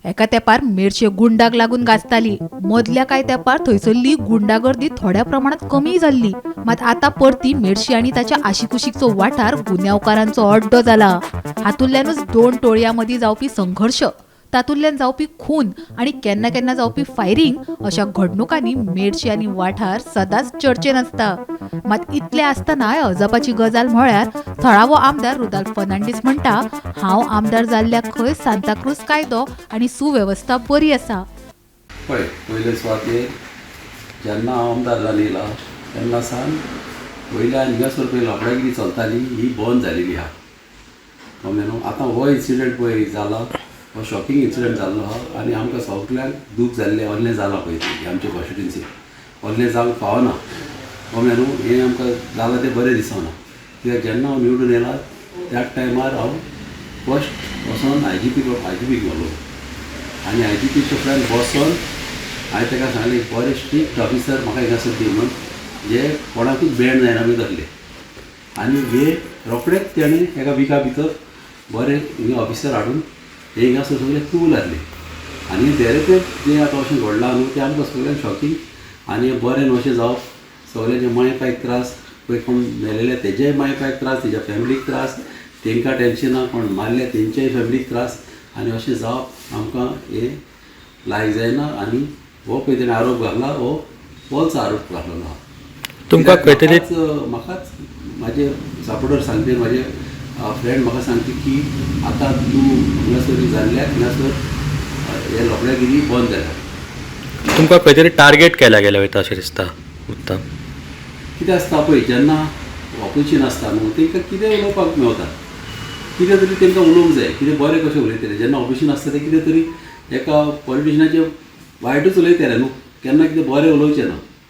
एका तेंपार मेरशे गुंडाक लागून गाजताली. मदल्या कांय तेंपार थंयसरली गुंडागर्दी थोड्या प्रमाणात कमी जाल्ली. मात आतां परती मेरशी आनी ताच्या आशिकुशीकचो वाठार गुन्यांवकारांचो अड्डो जाला. हातूंतल्यानूच दोन टोळयां मदीं जावपी संघर्श, तातूंतल्यान जावपी खून आनी केन्ना केन्ना जावपी फायरींग अशा घडणुकांनी मेरशी आनी वाठार सदांच चर्चेन आसता. मात इतलें आसतनाय अजापाची गजाल म्हळ्यार थळावो आमदार रुदाल्फ फर्नांडीस म्हणटा, हांव आमदार जाल्ल्याक खंय सांताक्रूज कायदो आनी सुवेवस्था बरी आसा. पळय, पयले सुवातेर जेन्ना हांव आमदार जावन येयला तेन्ना सावन वयल्यान हिंगासर पळय लोबडागिरी चलताली ही बंद जालेली आहा, कळ्ळें न्हू. आतां हो इन्सिडंट पळय जाला, हो शॉकिंग इन्सिडंट जाल्लो आहा आनी आमकां सगल्यांक दूख जाल्लें. असलें जालां पळय तें आमचे कॉन्स्टिट्युएन्सी असलें जावंक फावना, कळ्ळें न्हू. हें आमकां जालां तें बरें दिसना, कित्याक जेन्ना हांव निवडून येयला त्याच टायमार हांव फस्ट वचोन आय जी पीक मेळ्ळो आनी आय जी पी उपरांत बसोन हांवें ताका सांगलें, एक बरे स्ट्रिक्ट ऑफिसर म्हाका हिंगासर दी म्हणून, जे कोणाकूच बँड जायना बी तसले. आनी हे रोखडेच तेणें एका विका भितर बरे हिंगा ऑफिसर हाडून हे हिंगासर सगळे कूल आहले. आनी तेरे तें जें आतां अशें घडलां न्हू, तें आमकां सगळ्यांक शॉकिंग आनी हें बरें न्हू अशें जावप. सगळ्यांचे माय पायक त्रास, पळय कोण मेलेले तेजेय माय पायक त्रास, तेज्या फॅमिलीक त्रास, तेंकां टेंशनां, कोण मारले तेंच्याय फॅमिलीक त्रास. आनी अशें जावप आमकां हें लायक जायना. आनी हो पळय तेणें आरोप घातला, हो फॉल्स आरोप घातलेलो आहा. तुमकां कित्याक खंय तरी म्हाकाच म्हाजे सपोर्टर सांगते, म्हाजे फ्रेंड म्हाका सांगता की आतां तूं हांगासर जाल्ल्याक हिंगासर हे लोबडागिरी बंद जाल्या. तुमकां खंय तरी टार्गेट केल्या गेल्या वयता अशें दिसता, उत्तम? कितें आसता पळय, जेन्ना ऑपोजिशन आसता न्हू, तेंकां कितें उलोवपाक मेवता, कितें तरी तेंकां उलोवंक जाय, कितें बरें कशें उलयतले. जेन्ना ऑपोजिशन आसता ते कितें तरी एका पॉलिटिशनाचें वायटूच उलयतले न्हू, केन्ना कितें बरें उलोवचें ना.